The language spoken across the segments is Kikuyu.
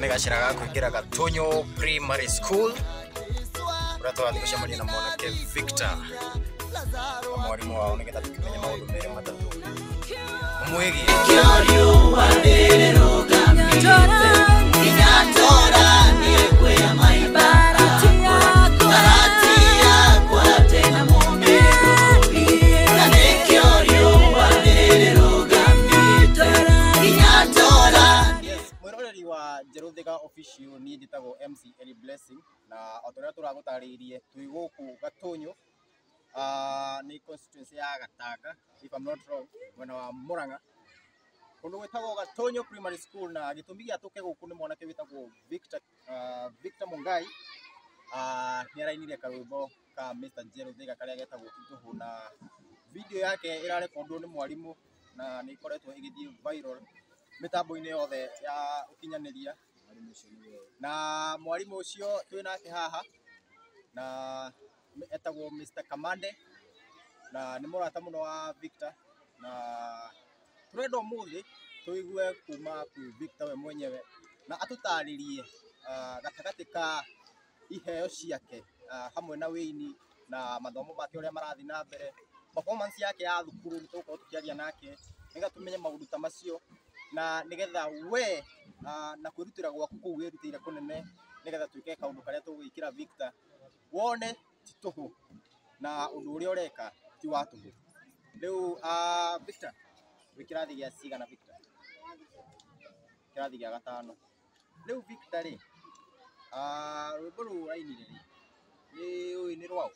Gaka nĩ gacĩra ga kũingĩra Gatunyu Primary School ũrĩa tũrathiĩ gũcemania na mwanake Victor na mwarimũ wao nĩgetha tũkĩmenye maũndũ merĩ matatũ mamwĩgiĩ. Mwĩroreri wa Njerũ Thika Official, niĩ njĩtagwo MC Eli Blessing, na o ta ũrĩa tũragũtarĩirie twĩ gũkũ Gatunyu, nĩ constituency ya Gatanga if I'm not wrong, mwena wa Murang'a, kũndũ gwĩtagwo Gatunyu Primary School. Na gĩtũmi gĩa tũke gũkũ nĩ mwanake wĩtagwo Victor, Victor Mungai, nĩ arainire karwĩmbo ka Mr. Njerũ Thika karĩa getagwo Titũhũ, na video yake ĩrarekondwo nĩ mwarimũ na nĩ ĩkoretwo ĩgĩthiĩ viral mĩtambo-inĩ yothe ya ũkinyanĩria. Na mwarimũ ũcio twĩ nake haha na etagwo Mr. Kamande, na nĩ mũrata mũno wa Victor, na tũrenda ũmũthĩ tũigue kuma kwĩ Victor we mwenyewe na atũtarĩrie gatagatĩ ka iheo ciake, hamwe na wĩini na mathomo make ũrĩa marathiĩ na mbere, performance yake ya thukuru. Nĩ tũgũkorwo tũkĩaria nake nĩgetha tũmenye maũndũ ta macio, na nĩgetha we na kwĩrutĩra gwaku kũu wĩrutĩire kũnene, nĩgetha twĩke kaũndũ karĩa tũgwĩkĩra Victor wone ti tũhũ na ũndũ ũrĩa ũreka ti wa tũhũ. Rĩu Victor, wĩ kĩrathi gĩa cigana Victor? Kĩrathi gĩa gatano. Rĩu Victor rĩ, rwĩmbo rũu ũrainire rĩ, nĩ ũĩ nĩ rwaũ?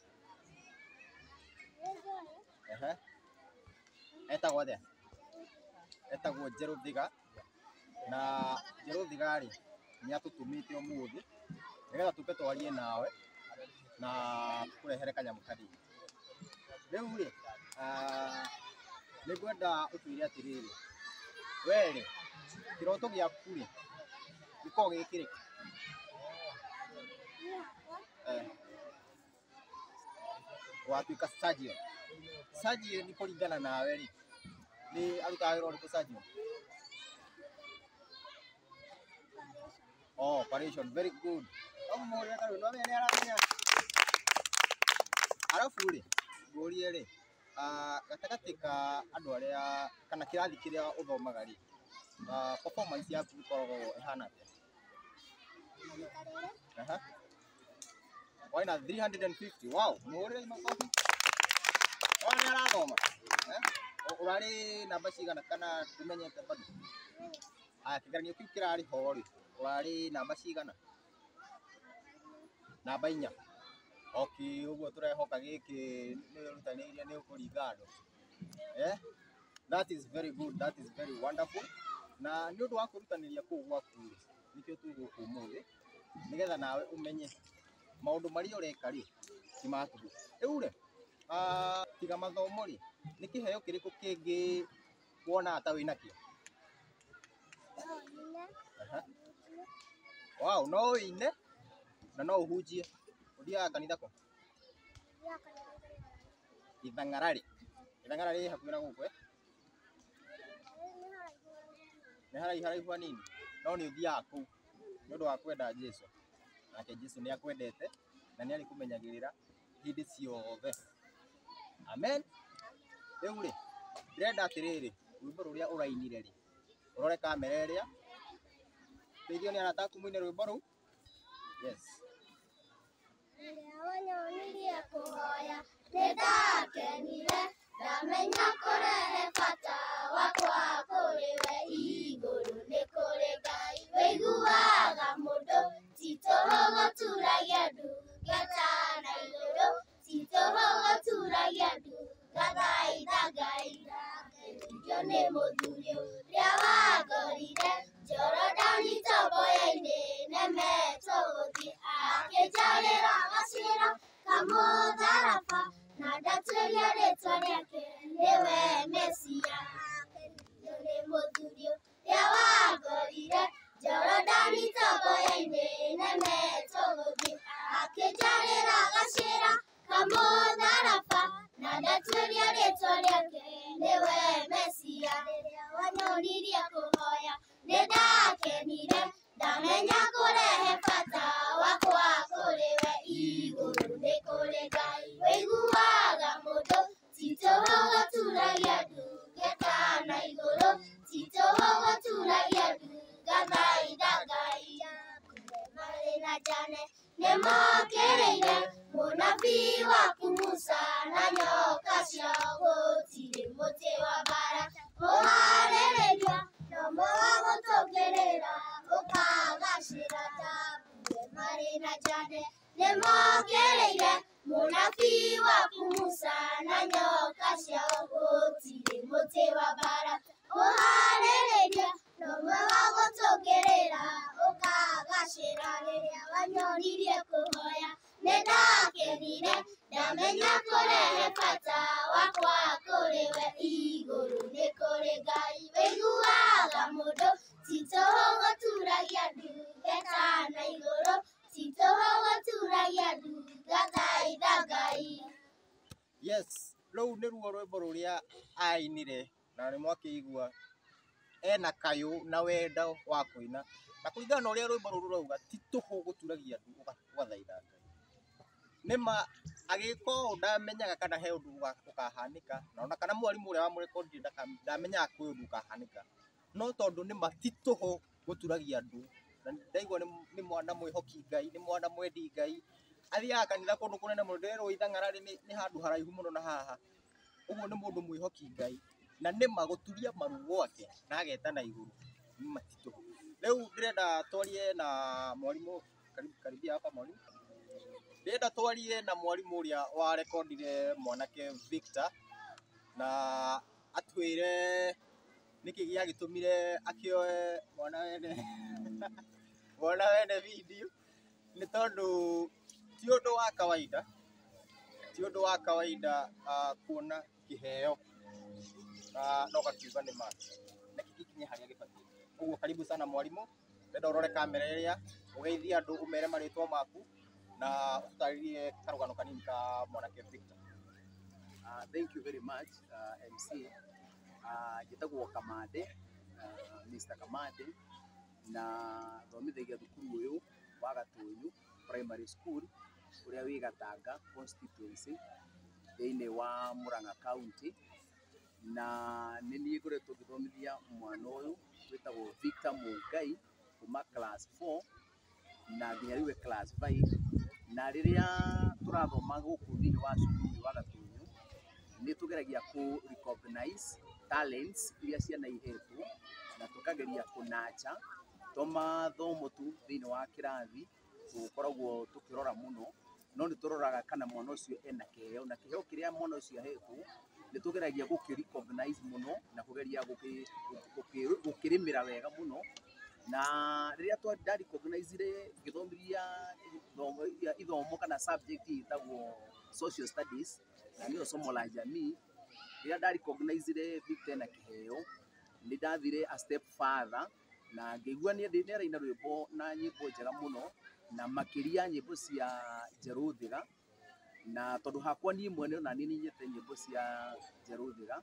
Ehe. Etagwo atĩa? Etagwo Njerũ Thika, na Njerũ Thika rĩ, nĩ atũtũmĩte ũmũthĩ nĩgetha tũke twarie nawe na tũkũrehere kanyamũ kanini. Rĩu rĩ, nĩ ngwenda ũtwĩre atĩrĩrĩ, we rĩ, kĩroto gĩaku rĩ, gĩkoragwo gĩ kĩrĩkũ? Eh. Watuĩka surgeon. Surgeon kũringana nawe rĩ, nĩ arutaga wĩra ũrĩkũ surgeon? Oh, operation. Very good. Ũmũhũrĩre karwĩmbo, nĩwamenya nĩ aramenya. Arabu rĩ, ngũrie rĩ, gatagatĩ ka andũ arĩa kana kĩrathi kĩrĩa ũthomaga rĩ, performance yaku ĩkoragwo ĩhana atĩa? Aha. Waina 350. Wow, mũhũrĩre makobi. Wona nĩ arathoma. Eh? Ũrarĩ namba cigana kana ndũmenyete bado? Aya, kĩgeranio kĩu kĩrarĩ ho rĩ, ũrarĩ namba cigana? Namba inya. Okay, ũguo tũrehoka gĩkĩ nĩ wĩrutanĩirie nĩ ũkũringa andũ. Eh? That is very good, that is very wonderful. Na nĩ ũndũ wa kwĩrutanĩria kũu gwaku rĩ, nĩkĩo twĩ gũkũ ũmũthĩ, nĩgetha nawe ũmenye maũndũ marĩa ũreka rĩ, ti ma tũhũ. Rĩu rĩ, tiga mathomo rĩ, nĩ kĩheo kĩrĩkũ kĩngĩ wonaga ta wĩnakĩo? Aha. Wow, no ũine na no ũhunjie. Ũthiaga kanitha kũ? Ithang'ararĩ. Ithang'ararĩ ĩ hakuhĩ na gũkũ eh? Nĩ haraihu haraihu hanini, no nĩ ũthiaga kũu nĩ ũndũ wa kwenda Jesũ. Nake Jesũ nĩ akwendete na nĩ arĩkũmenyagĩrĩra hĩndĩ ciothe. Amen. Rĩu rĩ, ndĩrenda atĩrĩrĩ, rwĩmbo rũrĩa ũrainire rĩ, ũrore kamera ĩrĩa, teithio nĩ arata aku mũine rwĩmbo rũu. Yes. Rĩrĩa wanyonirie kũhoya nĩ ndakenire, ndamenya kũrehe bata wakwa kũrĩ we. Igũrũ nĩ kũrĩ Ngai wĩiguaga mũndũ, ti tũhũ gũturagia ndu ngata na igũrũ, ti tũhũ gũturagia ndu ngathaitha Ngai. Ndakenirio nĩ mũthuri ũrĩa wangorire Jorodani tomboya-inĩ nemetwo gũthiĩ, akĩnjarĩra gacĩra kamũtharaba na ndatuĩria rĩtwa rĩake nĩwe Mesia. Ndakenirio nĩ mũthuri ũrĩa wangorire Jorodani tomboya-inĩ nemetwo gũthiĩ, akĩnjarĩra gacĩra kamũtharaba na ndatuĩria rĩtwa rĩake nĩwe Mesia. Rĩrĩa wanyonirie kũhoya nĩ ndakenire, ndamenya Jane nĩmokĩrĩire mũnabii waku Musa na nyoka ciao gũtirĩ mũtĩ wa mbara ũharĩrĩrio no ũmwe wa gũtũkĩrĩra ũkagacĩra ta mbue marĩ na Jane nĩmokĩrĩire mũnabii waku Musa na nyoka ciao gũtirĩ mũtĩ wa mbara ũharĩrĩrio no ũmwe wa gũtũkĩrĩra ũkagacĩra rĩrĩa wanyonirie kũhoya nĩndakenire ndamenya kũrehe bata wakwa kũrĩ we igũrũ nĩ kũrĩ Ngai wĩiguaga mũndũ ti tũhũ gũturagia ndungata na igũrũ ti tũhũ gũturagia ndungata Ngai. Yes, rũu nĩruo rwĩmbo rũrĩa ainire na nĩ mwakĩigua ena kayũ na wendo wa kũina na kũringana na ũrĩa rwĩmbo rũrũ rũrauga ti tũhũ gũturagia ndu ũgathaitha Ngai. Nĩma agĩka ũũ ndamenyaga kana he ũndũ ũkahanĩka na ona kana mwarimũ ũrĩa wamũrekondire ndamenyaga kwĩ ũndũ ũkahanĩka no tondũ nĩma ti tũhũ gũturagia ndu na ndaigua nĩ mwana mwĩhoki Ngai, nĩ mwana mwendi Ngai, athiaga kanitha kũndũ kũnene mũno, ndĩrerwo Ithang'ara nĩ handũ haraihu mũno na haha, ũguo nĩ mũndũ mwĩhoki Ngai na nĩma gũturia maru gwake na ageta na igũrũ nĩma ti tũhũ. Rĩu ndĩrenda twarie na mwarimũ, karibia hapa mwalimu. Ndĩrenda twarie na mwarimũ ũrĩa warekondire mwanake Victor na atwĩre nĩkĩ gĩagĩtũmire akĩoe mwana wene mwana wene video nĩ tondũ ti ũndũ wa kawaida, ti ũndũ wa kawaida kuona kĩheo na ũgakiuga nĩ ma na gĩkinye harĩa gĩbatiĩ. Ũguo karibu sana mwarimũ, ndĩrenda ũrore kamera ĩrĩa ũgeithie andũ ũmere marĩtwa maku na ũtũtarĩrie karũgano kanini ka mwanake Victor. Thank you very much, MC. Njĩtagwo Kamande, Mr. Kamande, na thomithagia thukuru ũyũ wa Gatũnyũ Primary School ũrĩa wĩ Gatanga constituency thĩinĩ wa Murang'a County, na nĩ niĩ ngoretwo ngĩthomithia mwana ũyũ wĩtagwo Victor Mũngai kuma class 4 na nginya rĩu e class 5. Na rĩrĩa tũrathoma gũkũ thĩinĩ wa cukuru ũyũ wa Gatũnyũ nĩ tũgeragia kũ recognize talents iria ciana ihetwo na tũkageria kũnacha to mathomo tu thĩinĩ wa kĩrathi tũkoragwo tũkĩrora mũno, no nĩ tũroraga kana mwana ũcio ena kĩheo, na kĩheo kĩrĩa mwana ũcio ahetwo nĩ tũgeragia gũkĩ recognize mũno na kũgeria gũkĩrĩmĩra wega mũno. Na rĩrĩa nda recognize ngĩthomithia ithomo kana subject ĩtagwo social studies na nĩyo somo la jamii, rĩrĩa nda recognize Victor ena kĩheo nĩ ndathire a step further na ngĩigua nĩ araina rwĩmbo na nyĩmbo njega mũno na makĩria nyĩmbo cia Njerũ Thiga, na tondũ hakwa niĩ mwene ona niĩ nĩ nyendete nyĩmbo cia Njerũ Thiga,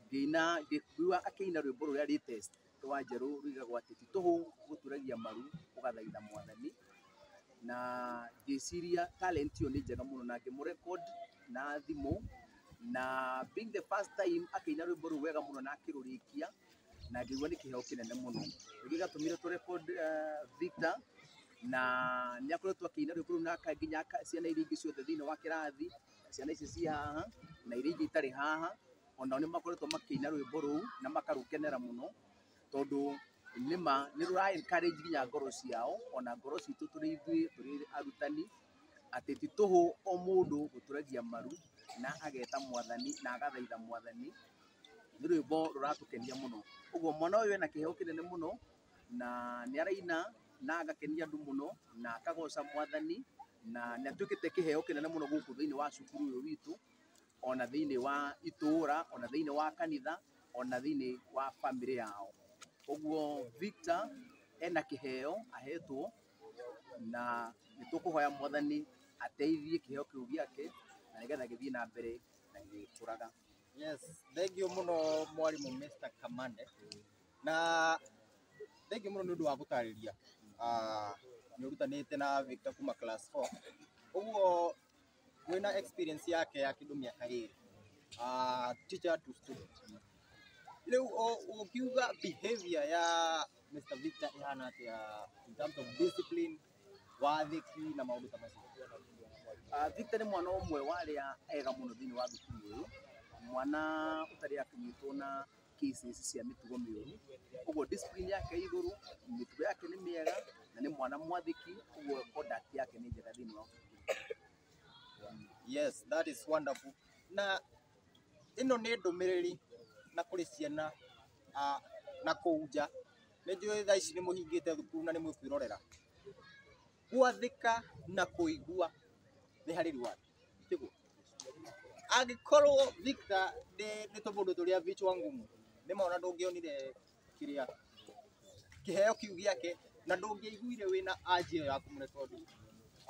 ngĩina ngĩigua akĩina rwĩmbo rũrĩa latest rwa Njerũ ruigagwo atĩ ti tũhũ gũturagia maru ũgathaitha mwathani, na ngĩciria talent ĩyo nĩ njega mũno na ngĩmũ record na thimũ, na being the first time akĩina rwĩmbo rũu wega mũno na akĩrũrĩkia na ngĩigua nĩ kĩheo kĩnene mũno. Nĩkĩo gĩatũmire tũ record Victor, na nĩ akoretwo akĩina rwĩmbo rũu na nginya ciana iria ingĩ ciothe thĩinĩ wa kĩrathi, ciana ici ci haha na iria ingĩ itarĩ haha, onao nĩ makoretwo makĩina rwĩmbo rũu na makarũkenera mũno tondũ nĩma nĩ rũra encourage nginya ngoro ciao ona ngoro citũ tũrĩ ithuĩ tũrĩ arutani atĩ ti tũhũ o mũndũ gũturagia maru na ageta mwathani na agathaitha mwathani. Nĩ rwĩmbo rũratũkenia mũno. Ũguo mwana ũyũ ena kĩheo kĩnene mũno na nĩ araina na agakenia andũ mũno na akagoca mwathani na nĩ atuĩkĩte kĩheo kĩnene mũno gũkũ thĩinĩ wa cukuru ũyũ witũ ona thĩinĩ wa itũũra ona thĩinĩ wa kanitha ona thĩinĩ wa bamĩrĩ yao. Ũguo Victor ena kĩheo ahetwo na nĩ tũkũhoya mwathani ateithie kĩheo kĩu gĩake na nĩgetha gĩthiĩ na mbere na gĩgĩkũraga. Yes, thank you mũno mwarimũ Mr. Kamande, na thank you mũno nĩ ũndũ wa gũtarĩria. Nĩ ũrutanĩte na Victor kuma class 4, ũguo wĩna experience yake ya kĩndũ mĩaka ĩrĩ, teacher to student. Rĩu ũkiuga behavior ya Mr. Victor ihana atĩa in terms of discipline, Wathĩki na maũndũ ta macio. Victor nĩ mwana ũmwe wa arĩa ega mũno thĩinĩ wa thukuru ũyũ, mwana ũtarĩ akinyĩtwo na cases cia mĩtugo mĩũru, ũguo discipline yake ĩ igũrũ, mĩtugo yake nĩ mĩega na nĩ mwana mwathĩki, ũguo conduct yake nĩ njega thĩinĩ wa thukuru. Yes, that is wonderful. Na ĩno nĩ ndũmĩrĩri na kũrĩ ciana na kũu nja. Nĩ njũĩ thaa ici nĩ mũhingĩte thukuru na nĩ mũkwĩrorera. Gwathĩka na kũigua nĩ harĩ reward. Tiguo? Angĩkorwo Victor nĩ tũmũndũ tũrĩa vichwa ngumu, nĩ ma ona ndũngĩonire kĩrĩa kĩheo kĩu gĩake na ndũngĩaiguire wĩna anji ĩyo ya kũmũrekondi.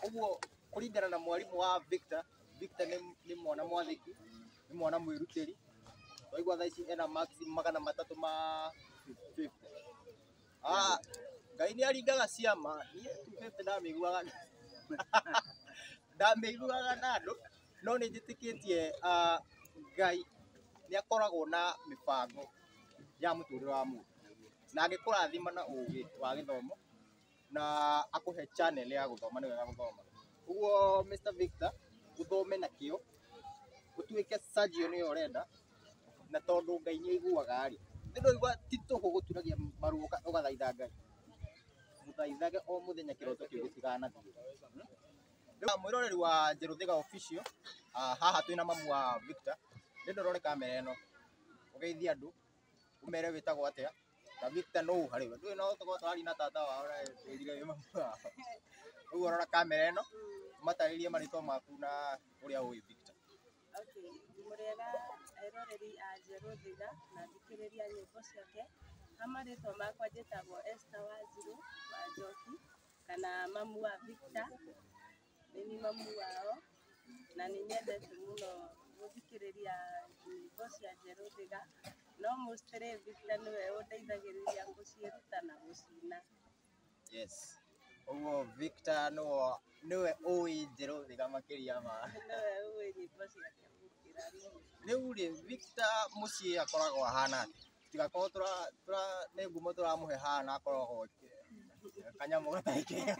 Ũguo kũringana na mwarimũ wa Victor, Victor nĩ mwana mwathĩki, nĩ mwana mwĩrutĩri. Waigua thaa ici ena marks 350. Ngai nĩ aringaga ciama, niĩ 250 ndamĩiguaga ndamĩiguaga na andũ, no nĩ njĩtĩkĩtie Ngai nĩ akoragwo na mĩbango ya mũtũrĩre wa mũndũ, na angĩkũrathima na ũgĩ wa gĩthomo na akũhe channel ya gũthoma, nĩ wega gũthoma. Ũguo Mr Victor, ũthome na kĩo, ũtuĩke surgeon ĩyo ũrenda, na tondũ Ngai nĩ aiguaga rĩ, nĩ ndũigua ti tũhũ gũturagia maru ũgathaitha Ngai. Mũthaithage o mũthenya kĩroto kĩu gĩtikanathiĩ. Rĩu mwĩroreri wa Njerũ Official, haha twĩna mamu wa Victor, ndĩrenda ũrore kamera ĩno, ũgeithie andũ, ũmere wĩtagwo atĩa, na Victor nũ harĩ we. Ndũĩ no tũkorwo tũraria na tata wao na twĩrire wĩ mamu wao. Ũguo rora kamera ĩno, ũmatarĩrie marĩtwa maku na ũrĩa ũĩ Victor. Okay, mũrĩega eroreri a Njerũ Thiga na thikĩrĩria nyĩmbo ciake. Ha marĩtwa makwa njĩtagwo Esther Wanjiru wa Njoki kana mamu wa Victor. Nĩ niĩ mamu wao na nĩ nyendete mũno gũthikĩrĩria nyĩmbo cia Njerũ Thiga, no mostly Victor nĩwe ũndeithagĩrĩria gũciĩruta na gũcina. Yes. Ũguo Victor nĩwe ũĩ Njerũ Thiga makĩria ma. Nĩwe ũĩ nyĩmbo ciake gũkĩra niĩ. Rĩu rĩ, Victor mũciĩ akoragwo ahana atĩa? Tigakorwo tũra nĩ ngumo tũramũhe haha na akoragwo kanyamũ gatarĩ kega.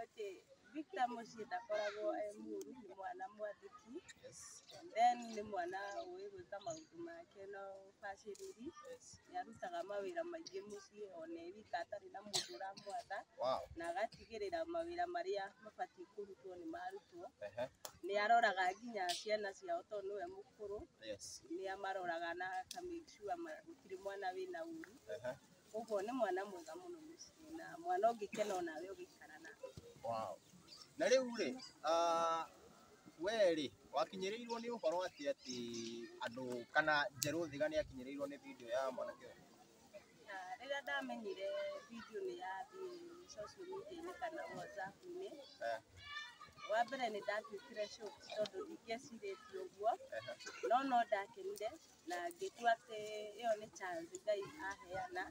Okay, Victor mũciĩ ndakoragwo e mũru, nĩ mwana mwathĩki. Yes. And then nĩ mwana ũĩ gwĩka maũndũ make na ũbacĩrĩri. Yes. Nĩ arutaga mawĩra maingĩ mũciĩ ona e wika atarĩ na mũndũ ũramwatha. Wow. Na agatigĩrĩra mawĩra marĩa mabatiĩ kũrutwo nĩ marutwo. Ehe. Nĩ aroraga nginya ciana ciao tondũ nĩwe mũkũrũ. Yes. Nĩ amaroraga na aka make sure gũtirĩ mwana wĩna ũru. Ehe. Ũguo nĩ mwana mwega mũno mũciĩ na mwana ũngĩkena onawe ũgĩikara nake. Wow. Na rĩu rĩ, we rĩ, wakinyĩrĩirwo nĩ ũhoro atĩ atĩ andũ kana Njerũ Thiga nĩ akinyĩrĩirwo nĩ video ya mwanake ũyũ? Rĩrĩa ndamenyire video nĩ yathiĩ social media-inĩ kana WhatsApp-inĩ, wa mbere nĩ ndatuĩkire shocked tondũ ndingĩecirĩtie ũguo, no ndakenire na ngĩtua atĩ ĩyo nĩ chance Ngai aheana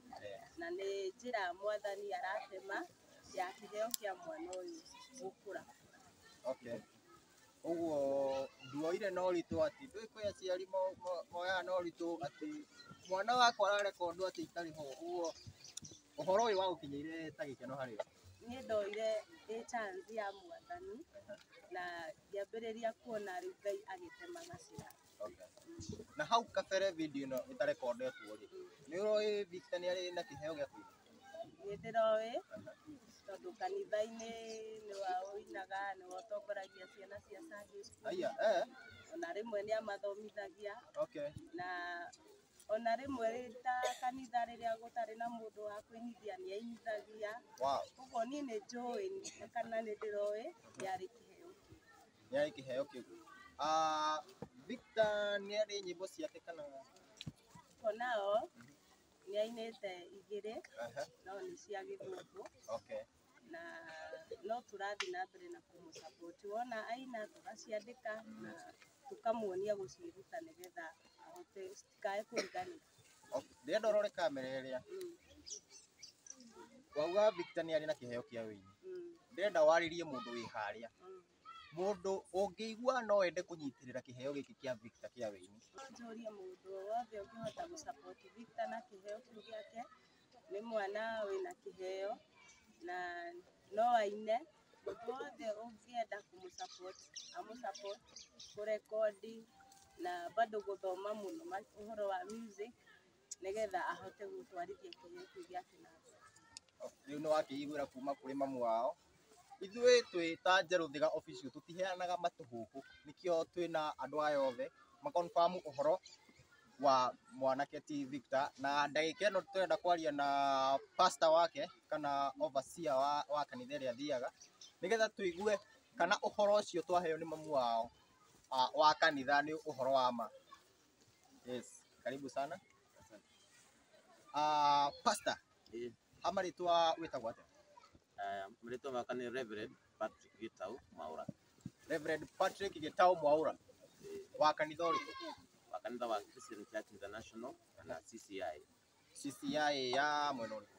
na nĩ njĩra mwathani aratema ya kĩheo kĩa mwana ũyũ gũkũra. Okay. Ũguo nduoire na ũritũ atĩ ndũĩ kwĩ aciari moyaga na ũritũ atĩ mwana wakwa ararekondwo atĩ itarĩ ho, ũguo ũhoro ũyũ wagũkinyĩire ta gĩkeno harĩ we? Niĩ ndoire ĩ chance ya mwathani na ngĩambĩrĩria kuona rĩu Ngai agĩtema gacĩra. Okay. Na hau kabere video ĩno ĩtarekondetwo rĩ, nĩ ũroĩ Victor nĩ arĩ na kĩheo gĩa kũina? Nĩ ndĩroĩ tondũ kanitha-inĩ nĩwe ũinaga, nĩwe ũtongoragia ciana cia Sunday school. Aya, Ona rĩmwe nĩ amathomithagia. Okay. Na ona rĩmwe ta kanitha rĩrĩa gũtarĩ na mũndũ wa kũinithia nĩ ainithagia. Wow. Ũguo niĩ nĩ njũĩ kana nĩ ndĩroĩ nĩ arĩ kĩheo kĩu. Nĩ arĩ kĩheo kĩu. Victor nĩ arĩ nyĩmbo ciake kana? Onao nĩ ainĩte igĩrĩ no nĩ cia gĩthũngũ. Okay. Na no tũrathiĩ na mbere na kũmũ-support. Wona aina tũgaciandĩka na tũkamuonia gũciĩruta nĩgetha ahote citikae kũriganĩra. Okay. Ndĩrenda ũrore kamera ĩrĩa. Wauga Victor nĩ arĩ na kĩheo kĩa ũini. Ndĩrenda warĩrie mũndũ wĩ harĩa. Mũndũ ũngĩigua no ende kũnyitĩrĩra kĩheo gĩkĩ kĩa Victor kĩa ũini. Njũrie mũndũ o wothe ũngĩhota gũ-support Victor na kĩheo kĩu gĩake, nĩ mwana wĩna kĩheo na no aine mũndũ wothe ũngĩenda kũmũ-support amũ-support kũrekondi na bado gũthoma mũno ũhoro wa music nĩgetha ahote gũtwarithia kĩheo kĩu gĩake na mbere. Rĩu nĩ wakĩiguĩra kuma kũrĩ mamu wao. Ithuĩ twĩ ta Njerũ Thiga Official tũtiheanaga matũhũhũ, nĩkĩo twĩna andũ aya othe makonfamu ũhoro wa mwanake ti Victor. Na ndagĩka ĩno tũrenda kwaria na pastor wake kana overseer wa kanitha ĩrĩa athiaga, nĩgetha tũigue kana ũhoro ũcio twaheo nĩ mamu wao wa kanitha nĩ ũhoro wa ma. Yes, karibu sana. Pastor, ha marĩtwa wĩtagwo atĩa? Marĩtwa makwa nĩ Reverend Patrick Gitau Mwaura. Reverend Patrick Gitau Mwaura wa kanitha ũrĩkũ? Wa kanitha wa Christian Church International kana CCI. CCI ya mwena ũrĩkũ?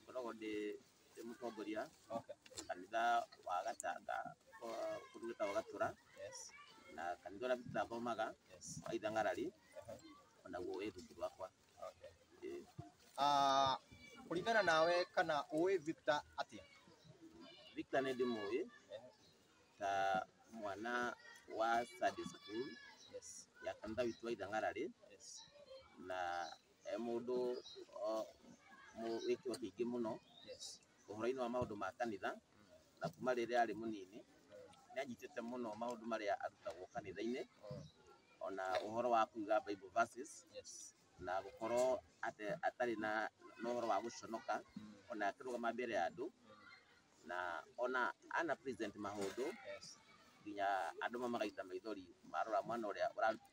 Ngoragwo ndĩ mũtongoria kanitha wa Gatanga kũndũ gwĩtagwo Gatũra. Na kanitha ũrĩa Victor athomaga wa Ithang'arari onaguo wĩ rungu rwakwa. Kũringana nawe kana ũĩ Victor atĩa? Victor nĩ ndĩmũĩ ta mwana wa Sunday school ya kanitha witũ wa Ithang'arari. Na e mũndũ wĩ kĩo kĩingĩ mũno ũhoro-inĩ wa maũndũ ma kanitha, na kuma rĩrĩa arĩ mũnini nĩ anyitĩte mũno maũndũ marĩa arutagwo kanitha-inĩ, ona ũhoro wa kuiga Bible verses na gũkorwo atarĩ na ũhoro wa gũconoka ona akĩrũgama mbere ya andũ, na ona ana present maũndũ nginya andũ mamagaita maithori marora mwana ũrĩa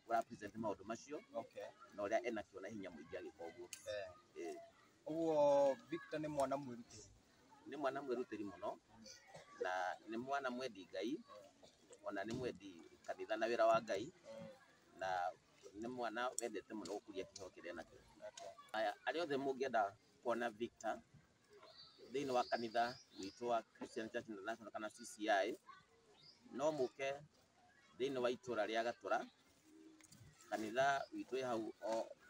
ũra present maũndũ macio na ũrĩa enakĩo na hinya mũingĩ agĩka ũguo. Ũguo Victor nĩ mwana mwĩrutĩri? Nĩ mwana mwĩrutĩri mũno na nĩ mwana mwendi Ngai, ona nĩ mwendi kanitha na wĩra wa Ngai, na nĩ mwana wendete mũno gũkũria kĩheo kĩrĩa enakĩo. Aya, arĩa othe mũngĩenda kuona Victor thĩinĩ wa kanitha witũ wa Christian Church International kana CCI, no mũke thĩinĩ wa itũra rĩa Gatũra. Kanitha witũ wĩ hau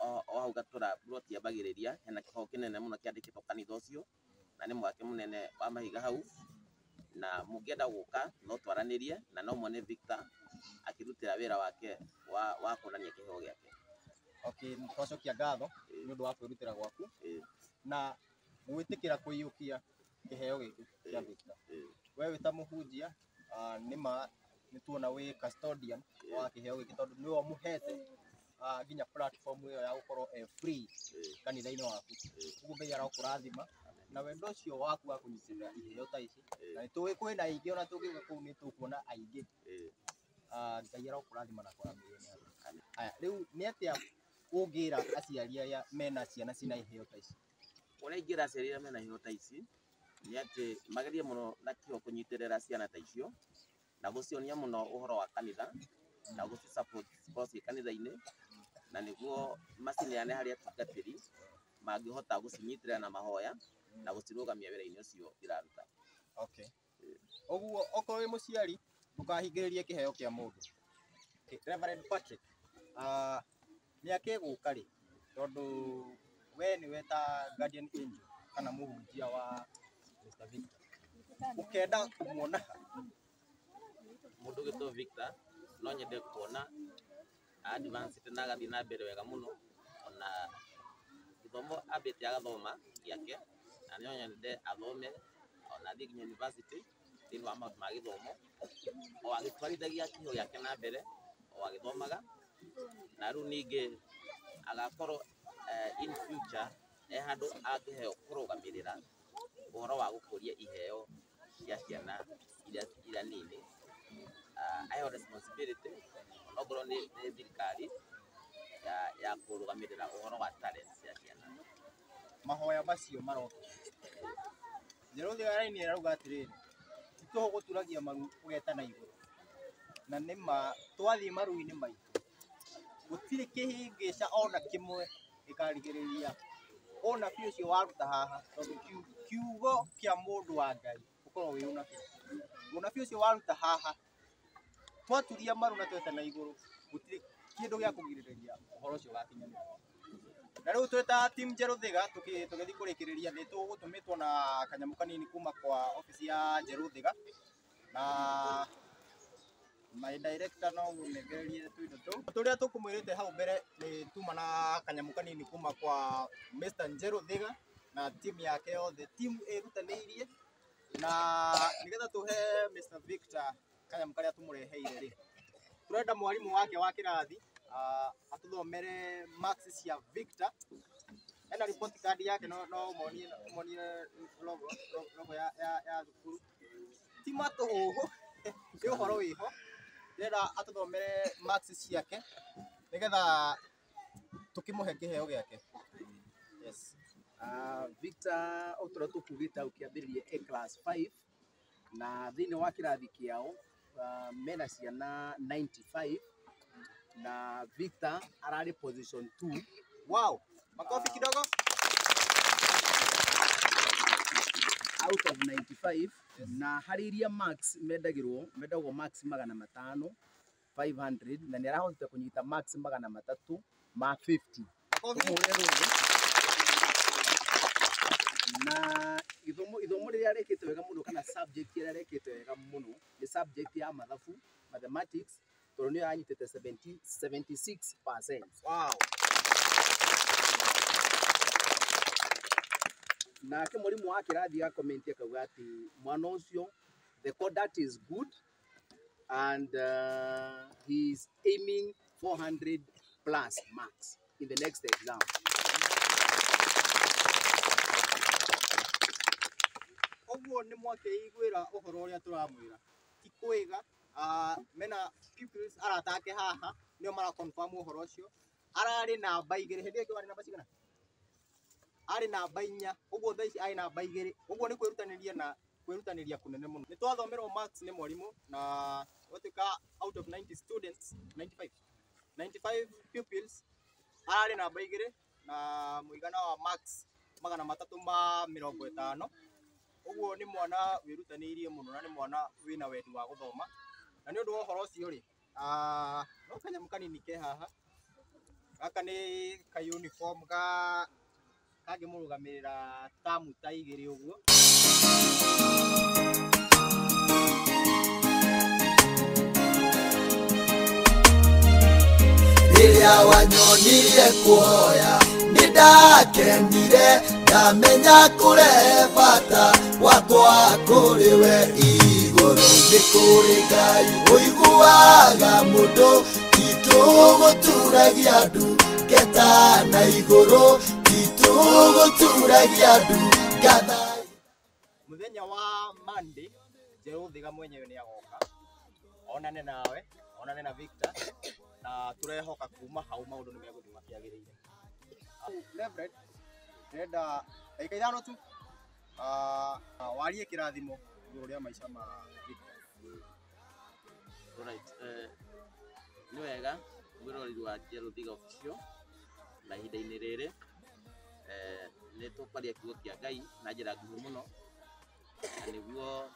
o hau Gatũra plot yambagĩrĩria, hena kĩbaũ kĩnene mũno kĩandĩkĩtwo kanitha ũcio, na nĩ mwake mũnene wa mahiga hau, na mũngĩenda gũka no twaranĩrie na no muone Victor akĩrutĩra wĩra wake wa kuonania kĩheo gĩake. Okay, twacokia ngatho nĩ ũndũ wa kwĩrutĩra gwaku na gwĩtĩkĩra kũiyũkia kĩheo gĩkĩ kĩa Victor. We wĩ ta mũhunjia, nĩ ma nĩ tuona wĩ custodian wa kĩheo gĩkĩ tondũ nĩwe ũmũhete nginya platform ĩyo ya gũkorwo e free kanitha-inĩ waku. Ũguo Ngai arokũrathima na wendo ũcio waku wa kũnyitĩrĩra iheo ta ici, na nĩ tũĩ kwĩna aingĩ, ona tũngĩũka kũu nĩ tũkuona aingĩ. Ngai arokũrathima na kũramĩria. Aya, rĩu nĩ atĩa ũngĩra aciari arĩa mena ciana cina iheo ta ici? Ũrĩa ingĩra aciari arĩa mena iheo ta ici nĩ atĩ magerie mũno na kĩo kũnyitĩrĩra ciana ta icio na gũcionia mũno ũhoro wa kanitha na gũci support cikorwo ciĩ kanitha-inĩ, na nĩguo macineane harĩ atungatĩri mangĩhota gũcinyitĩrĩra na mahoya na gũcirũgamia wĩra-inĩ ũcio iraruta. Okay. Ũguo okorwo wĩ mũciari ndũkahingĩrĩrie kĩheo kĩa mũndũ. Okay, Reverend Patrick, mĩaka ĩgũka rĩ, tondũ we nĩwe ta guardian angel kana mũhunjia wa Mr. Victor, ũkenda kũmuona ha? Mũndũ ũgĩtwo Victor no nyende kuona advance na agathiĩ na mbere wega mũno, ona gĩthomo ambĩte agathoma gĩake, na no nyende athome ona athiĩ nginya university thĩinĩ wa maũndũ ma gĩthomo, o agĩtwarithagia kĩheo gĩake na mbere o agĩthomaga, na rĩu ningĩ agakorwo in future e handũ angĩheo kũrũgamĩrĩra ũhoro wa gũkũria iheo cia ciana iria nini. Aheo responsibility onokorwo nĩ thirikari ya kũrũgamĩrĩra ũhoro wa talent cia ciana. Mahoya macio maroka. Njerũ Thiga raini ĩrauga atĩrĩrĩ, ti tũhũ gũturagia maru ũgetana igũrũ, na nĩ ma twathiĩ maru-inĩ maitũ gũtirĩ kĩhĩngĩca ona kĩmwe gĩkarigĩrĩria ũnabii ũcio waruta haha, tondũ kiugo kĩa mũndũ wa Ngai ũkorwo wĩ ũnabii. Ũnabii ũcio waruta haha, twaturia maru na twetana igũrũ, gũtirĩ kĩndũ gĩa kũgirĩrĩria ũhoro ũcio ũgakinyanĩra. Na rĩu twĩ ta team Njerũ Thiga tũgĩthiĩ kũrĩkĩrĩria nĩ tũgũtũmĩtwo na kanyamũ kanini kuma kwa obici ya Njerũ Thiga na my director no ũnengererie tũindo tũu. Tũrĩa tũkũmwĩrĩte hau mbere nĩ tuma na kanyamũ kanini kuma kwa Mr. Njerũ Thiga na team yake yothe, team ĩrutanĩirie na nĩgetha tũhe Mr. Victor kanyamũ karĩa tũmũreheire rĩ, tũrenda mwarimũ wake wa kĩrathi atũthomere marks cia Victor. Ena report card yake no no monie monie logo logo ya thukuru ti matũhũhũ nĩ ũhoro wĩho. Ndĩrenda atũthomere marks ciake nĩgetha tũkĩmũhe kĩheo gĩake. Yes. Victor o torĩa tũkugĩte hau kĩambĩrĩria e class 5 na thĩinĩ wa kĩrathi kĩao mena ciana 95 na Victor ararĩ position 2. Wow, makofi kidogo. Out of 95. Na harĩ iria marks mendagĩrwo mendagwo marks 500 500 na nĩ arahotete kũnyita marks 350. Makofi. Tũmũhũre rũĩ. Na ithomo rĩrĩa arekĩte wega mũno kana subject ĩrĩa arekĩte wega mũno nĩ subject ya mathabu, mathematics, tondũ nĩyo anyitĩte 70 76%. Wow. Nake mwarimu wa kĩrathi akomenti akauga atĩ mwana ũcio the conduct is good and he is aiming 400 plus marks in the next exam. Ũguo nĩ mwakĩiguĩra ũhoro ũrĩa tũramwĩra ti kwĩga mena pupils arata ake haha nĩo mara confirm ũhoro ũcio. Ararĩ namba 2 hĩndĩ ĩyo arĩ namba cigana? Arĩ namba 4 ũguo thaa ici arĩ namba 2 ũguo nĩ kwĩrutanĩria na kwĩrutanĩria kũnene mũno. Nĩ twathomerwo marks nĩ mwarimũ na gwatuĩka out of 90 students 95 pupils ararĩ namba 2 na mũigana wa marks 350. Ũguo nĩ mwana wĩrutanĩirie mũno na nĩ mwana wĩna wendi wa gũthoma na nĩ ũndũ wa ũhoro ũcio rĩ, no kanyamũ kanini ke haha gaka nĩ ka uniform ga kangĩmũrũgamĩrĩra tamu ta 2 ũguo. Rĩrĩa wanyonirie kuoya nĩ ndakenire ndamenya kũrehe bata wakwa kũrĩ we igũrũ nĩ kũrĩ Ngai ũiguaga mũndũ titũgũturagia ndu ngeta na igũrũ titũgũturagia ndu ngatha. Mũthenya wa Monday Njerũ Thiga mwenyewe nĩ agoka onane nawe onane na Victor na tũrehoka kuma hau maũndũ nĩ megũthiĩ makĩagĩrĩire. Reverend, ndĩrenda ndagĩka 5 tu warie kĩrathimo igũrũ rĩa maica ma Victor. Alright, nĩ wega mwĩroreri wa Njerũ Thiga Official na ihinda-inĩ rĩrĩ nĩ tũkwaria kiugo kĩa Ngai na njĩra nguhĩ mũno na nĩguo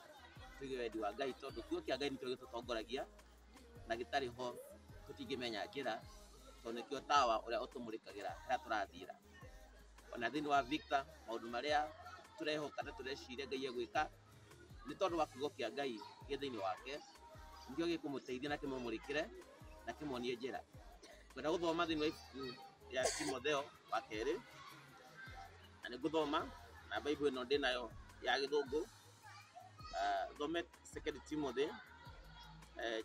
tuige wendi wa Ngai tondũ kiugo kĩa Ngai nĩkĩo gĩtũtongoragia na gĩtarĩ ho tũtingĩmenya njĩra tondũ nĩkĩo tawa ũrĩa ũtũmũrĩkagĩra harĩa tũrathiĩra. Ona thĩinĩ wa Victor maũndũ marĩa tũrehoka na tũreciria Ngai egwĩka nĩ tondũ wa kiugo kĩa Ngai gĩ thĩinĩ wake nĩkĩo gĩkũmũteithia na kĩmũmũrĩkĩre na kĩmuonie njĩra. Ngwenda gũthoma thĩinĩ wa ibuku rĩa Timotheo wa kerĩ na nĩngũthoma na Bible ĩno ndĩnayo ya gĩthũngũ. Thome 2 Timothy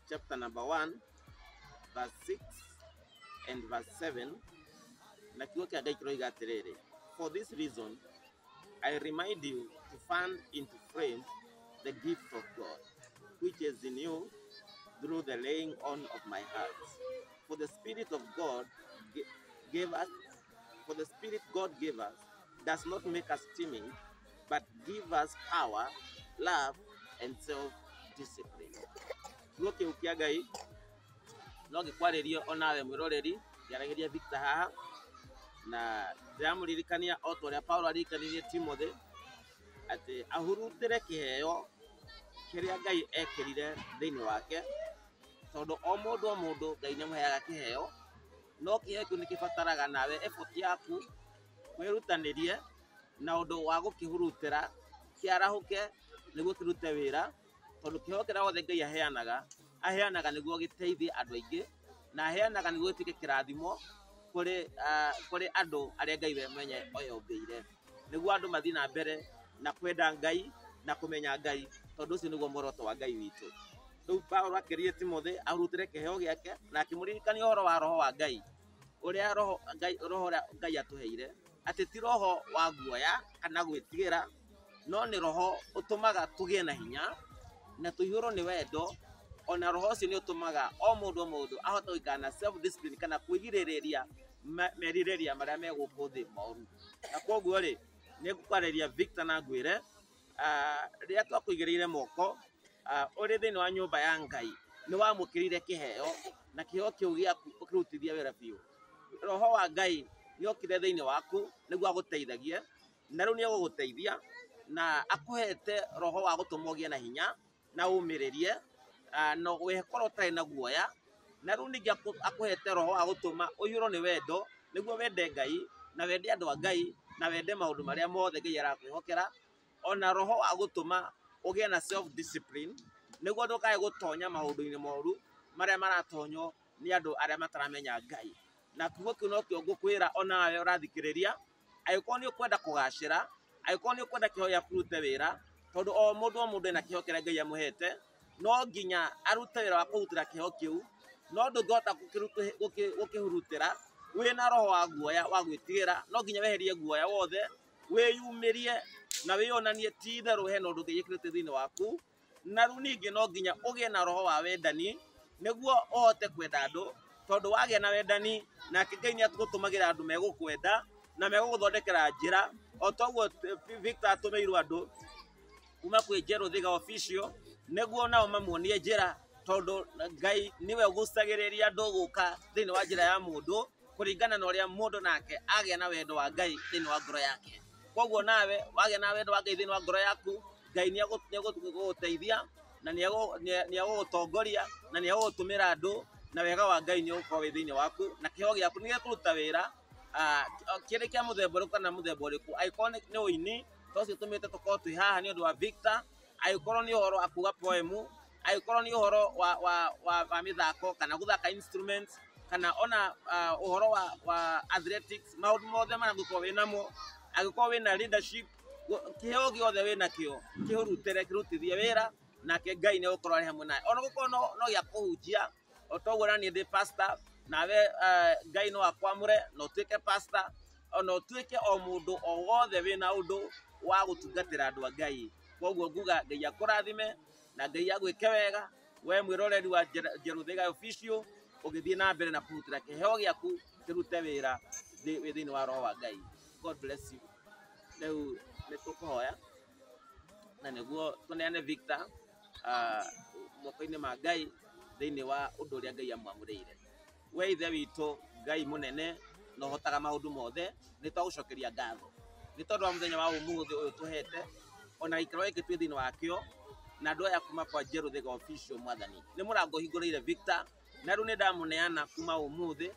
chapter number 1 verse 6 and verse 7 na kiugo kĩa Ngai kĩroiga atĩrĩrĩ, for this reason I remind you to fan into flame the gift of God which is in you through the laying on of my hands. For the Spirit of God gave us, for the Spirit God gave us does not make us timid, but give us power, love, and self-discipline. Kiugo kĩu kĩa Ngai no gĩkwarĩrie onawe mwĩroreri ngĩaragĩria Victor haha na ndĩramũririkania o ta ũrĩa Paulo aririkanirie Timothy atĩ ahurutĩre kĩheo kĩrĩa Ngai ekĩrire thĩinĩ wake tondũ o mũndũ Ngai nĩamũheaga kĩheo No kĩheo kĩu nĩ kĩbataraga nawe effort yaku wĩrutanĩrie na ũndũ wa gũkĩhurutĩra kĩarahũke nĩguo kĩrute wĩra, tondũ kĩheo kĩrĩa wothe Ngai aheanaga, aheanaga nĩguo gĩteithie andũ aingĩ, na aheanaga nĩguo gĩtuĩke kĩrathimo kũrĩ kũrĩ andũ arĩa Ngai we mwenye oyombĩire, nĩguo andũ mathiĩ na mbere na kwenda Ngai na kũmenya Ngai, tondũ ũcio nĩguo muoroto wa Ngai witũ. Rĩu Paulo akĩrire Timothy ahurutĩre kĩheo gĩake na akĩmũririkania ũhoro wa roho wa Ngai, ũrĩa roho Ngai, roho ũrĩa Ngai atũheire, atĩ ti roho wa guoya kana gwĩtigĩra, no nĩ roho ũtũmaga tũgĩe na hinya na tũihũrwo nĩ wendo. Ona roho ũcio nĩ ũtũmaga o mũndũ ahote gũikara na self discipline kana kwĩgirĩrĩria merirĩria marĩa me gũkũ thĩ moru. Na koguo rĩ, nĩ ngũkwarĩria Victor na ngwĩre rĩrĩa twakũigĩrĩire moko ũrĩ thĩinĩ wa nyũmba ya Ngai, nĩ wamũkĩrire kĩheo, na kĩheo kĩu gĩaku ũkĩrutithia wĩra biũ. Roho wa Ngai nĩ okire thĩinĩ waku nĩguo agũteithagie, na rĩu nĩ egũgũteithia na akũhete roho wa gũtũma ũgĩe na hinya na ũmĩrĩrie, na wĩkorwo ũtarĩ na guoya. Na rĩu ningĩ akũhete roho wa gũtũma ũiyũrwo nĩ wendo, nĩguo wende Ngai na wende andũ a Ngai na wende maũndũ marĩa mothe Ngai arakwĩhokera. Ona roho wa gũtũma ũgĩe na self discipline, nĩguo ndũkae gũtonya maũndũ-inĩ moru marĩa maratonywo nĩ andũ arĩa mataramenya Ngai. Na kiugo kĩu nokĩo ngũkwĩra onawe ũrathikĩrĩria, angĩkorwo nĩ ũkwenda kũgacĩra, angĩkorwo nĩ ũkwenda kĩheo gĩaku kĩrute wĩra, tondũ o mũndũ ena kĩheo kĩrĩa Ngai amũhete, no nginya arute wĩra wa kũrutĩra kĩheo kĩu, no ndũngĩhota gũkĩhurutĩra wĩna roho wa guoya wa gwĩtigĩra. No nginya weherie guoya wothe, wĩyumĩrie na wĩyonanie ti itherũ hena ũndũ Ngai ekĩrĩte thĩinĩ waku. Na rĩu ningĩ no nginya ũgĩe na roho wa wendani, nĩguo ũhote kwenda andũ, tondũ wagĩa na wendani nake Ngai nĩ agũtũmagĩra andũ megũkwenda na megũgũthondekera njĩra. O toguo Victor atũmĩirwo andũ kuma kwĩ Njerũ Thiga Official, nĩguo nao mamuonie njĩra, tondũ Ngai nĩwe ũgucagĩrĩria andũ gũka thĩinĩ wa njĩra ya mũndũ kũringana na ũrĩa mũndũ nake agĩa na wendo wa Ngai thĩinĩ wa ngoro yake. Koguo nawe wagĩa na wendo wa Ngai thĩinĩ wa ngoro yaku, Ngai nĩ egũgũteithia na nĩ egũgũtongoria na nĩ egũgũtũmĩra andũ, na wega wa Ngai nĩ ũgũkorwo wĩ thĩinĩ waku, na kĩheo gĩaku nĩ gĩkũruta wĩra kĩrĩ kĩa mũthemba ũrĩkũ kana mũthemba ũrĩkũ. Angĩkorwo nĩ ũini, to ũcio tũmĩte tũkorwo twĩ haha nĩ ũndũ wa Victor, angĩkorwo nĩ ũhoro wa kuga poem, angĩkorwo nĩ ũhoro wa mĩthako kana gũthaka instruments, kana ona ũhoro wa athletics, maũndũ mothe marĩa ũngĩkorwo wĩnamo, angĩkorwo wĩna leadership, kĩheo gĩothe wĩnakĩo kĩhurutĩre, kĩrutithie wĩra, nake Ngai nĩ egũkorwo arĩ hamwe nawe. Ona gũkorwo no gĩa kũhunjia, o toguo na niĩ ndĩ pastor, nawe Ngai no akwamũre na ũtuĩke pastor, ona ũtuĩke o mũndũ o wothe wĩna ũndũ wa gũtungatĩra andũ a Ngai. Koguo nguga Ngai akũrathime na Ngai agwĩke wega, we mwĩroreri wa Njerũ Thiga Official, ũgĩthiĩ na mbere na kũrutĩra kĩheo gĩaku kĩrute wĩra wĩ thĩinĩ wa roho wa Ngai. God bless you. Rĩu nĩ tũkũhoya na nĩguo tũneane Victor moko-inĩ ma Ngai thĩinĩ wa ũndũ ũrĩa Ngai amwamũrĩire. We Ithe witũ Ngai mũnene na ũhotaga maũndũ mothe, nĩ twagũcokeria ngatho nĩ tondũ wa mũthenya wa ũmũthĩ ũyũ tũhete, ona gĩikaro gĩkĩ twĩ thĩinĩ wakĩo, na andũ aya kuma kwa Njerũ Thiga Official. Mwathani, nĩ mũrango ũhingũrĩire Victor, na rĩu nĩ ndamũneana kuma ũmũthĩ,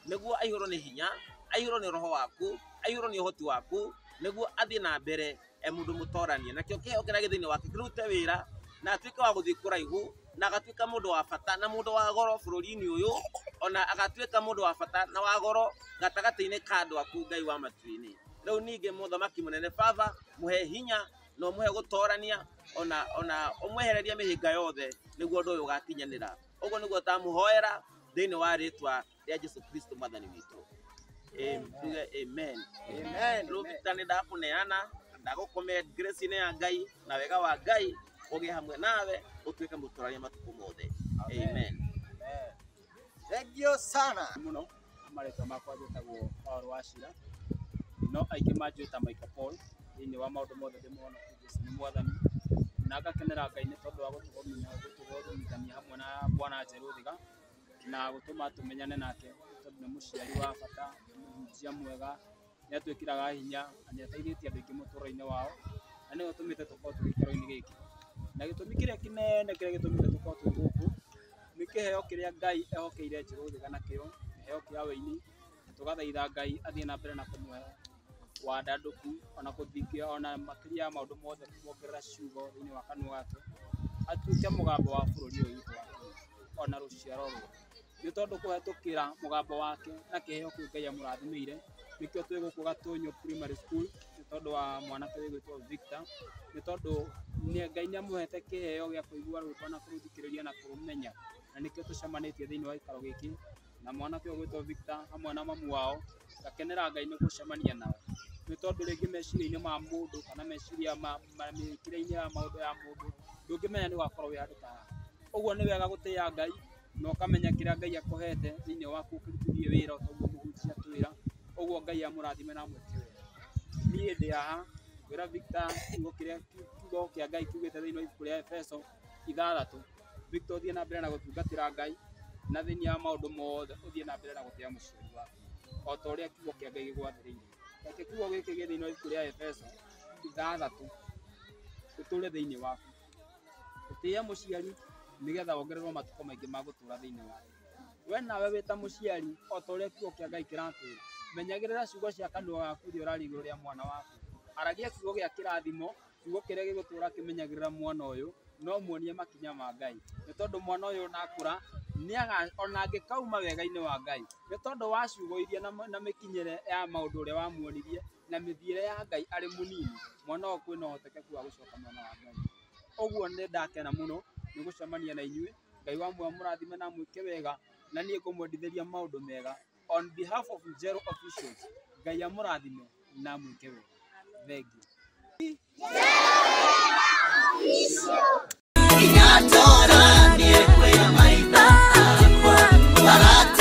nĩguo aihũrwo nĩ hinya, aihũrwo nĩ roho waku, aihũrwo nĩ ũhoti waku, nĩguo athiĩ na mbere e mũndũ mũtoranie, nakĩo kĩheo kĩrĩa gĩ thĩinĩ wake kĩrute wĩra, na atuĩke wa gũthiĩ kũraihu, na agatuĩka mũndũ wa bata na mũndũ wa goro bũrũri-inĩ ũyũ, ona agatuĩka mũndũ wa bata na wa goro gatagatĩ-inĩ ka andũ aku Ngai wa matu-inĩ. Rĩu ningĩ mũthamaki mũnene Baba, mũhe hinya na ũmũhe gũtorania, ona ũmwehererie mĩhĩnga yothe, nĩguo ũndũ ũyũ ũgakinyanĩra. Ũguo nĩguo tamũhoera thĩinĩ wa rĩtwa rĩa Jesu Kristo mwathani witũ. Tuge amen. Amen. Rĩu Victor nĩ ndakũneana, ndagũcommend grace-inĩ ya Ngai na wega wa Ngai ũgĩe hamwe nawe, ũtuĩke mũtũrania matukũ mothe. Amen. Thank you sana. Mũno marĩtwa makwa njĩtagwo Paul Wachira, no aingĩ manjũĩ ta Michael Paul. Thĩinĩ wa maũndũ mothe ndĩmũhonoku Jesũ nĩ mwathani, na ngakenera Ngai nĩ tondũ wa gũtũgomithania hamwe na Bwana Njerũ Thiga, na gũtũma tũmenyane nake, tondũ nĩ mũciari wa bata, nĩ mũhunjia mwega, nĩ atwĩkĩraga hinya na nĩ ateithĩtie andũ aingĩ mũtũrĩre-inĩ wao, na nĩwe ũtũmĩte tũkorwo twĩ gĩikaro-inĩ gĩkĩ. Na gĩtũmi kĩrĩa kĩnene kĩrĩa gĩtũmĩte tũkorwo twĩ gũkũ nĩ kĩheo kĩrĩa Ngai ehokeire Njerũ Thiga nakĩo, Kĩheo kĩa wĩini, na tũgathaitha Ngai athiĩ na mbere na kũmũhe wandandũku ona kũthingia ona makĩria ya maũndũ mothe kuongerera ciugo thĩinĩ wa kanua gake, atuĩke mũgambo wa bũrũri ũyũ witũ wa Kenya ona rũciaro rũrũ. Nĩ tondũ kũhetũkĩra mũgambo wake na kĩheo kĩu Ngai amũrathimĩire, nĩkĩo twĩ gũkũ Gatũnyũ Primary School, nĩ tondũ wa mwanake wĩgwĩtwo Victor, nĩ tondũ Ngai nĩ amũhete kĩheo gĩa kũigua rwĩmbo na kũrũthikĩrĩria na kũrũmenya, na nĩkĩo tũcemanĩtie thĩinĩ wa gĩikaro gĩkĩ na mwanake ũyũ ũgwĩtwo Victor hamwe na mamu wao. Ngakenera Ngai nĩ gũcemania nao, nĩ tondũ rĩngĩ meciria-inĩ ma mũndũ kana meciria ma mĩkĩre-inĩ ya maũndũ ya mũndũ ndũngĩmenya nĩ ũgakorwo wĩ handũ ta haha. Ũguo nĩ wega gũtĩĩa Ngai na ũkamenya kĩrĩa Ngai akũhete thĩinĩ waku ũkĩrutithie wĩra o ta ũguo mũhunjia atwĩra. Ũguo Ngai amũrathime na amwĩke wega. Niĩ ndĩ haha ngwĩra Victor kiugo kĩrĩa kiugo kĩa Ngai kiugĩte thĩinĩ wa ibuku rĩa Efeso 6. Victor, ũthiĩ na mbere na gũtungatĩra Ngai na thĩinĩ wa maũndũ mothe ũthiĩ na mbere na gũtĩĩa mũciari waku o ta ũrĩa kiugo kĩa Ngai gĩgwathĩrĩirie. Reke kiugo gĩkĩ gĩ thĩinĩ wa ibuku rĩa Efeso 6 gĩtũũre thĩinĩ waku. Gũtĩĩa mũciari nĩgetha wongererwo matukũ maingĩ ma gũtũũra thĩinĩ wa thĩ. We nawe wĩ ta mũciari o ta ũrĩa kiugo kĩa Ngai kĩratwĩra, menyagĩrĩra ciugo cia kanua gaku rĩrĩa ũraria igũrũ rĩa mwana waku. Aragia kiugo gĩa kĩrathimo, kiugo kĩrĩa gĩgũtũũra kĩmenyagĩrĩra mwana ũyũ, no muonie makinya ma Ngai. Nĩ tondũ mwana ũyũ ona akũra, ona angĩkauma wega-inĩ wa Ngai, nĩ tondũ wa ciugo iria na mĩkinyĩre ya maũndũ ũrĩa wamuonirie na mĩthiĩre ya Ngai arĩ mũnini, mwana ũyũ kwĩna ũhotekeku wa gũcoka mwena wa Ngai. Ũguo nĩ ndakena mũno nĩ gũcemania na inyuĩ. Ngai wa muoyo amũrathime na amwĩke wega, na niĩ ngũmwendithĩria maũndũ mega. On behalf of Njeru Officials, Ngai amũrathime na amwĩke wega. Thank you. Nginya ndoranie kwĩ maitha makwa.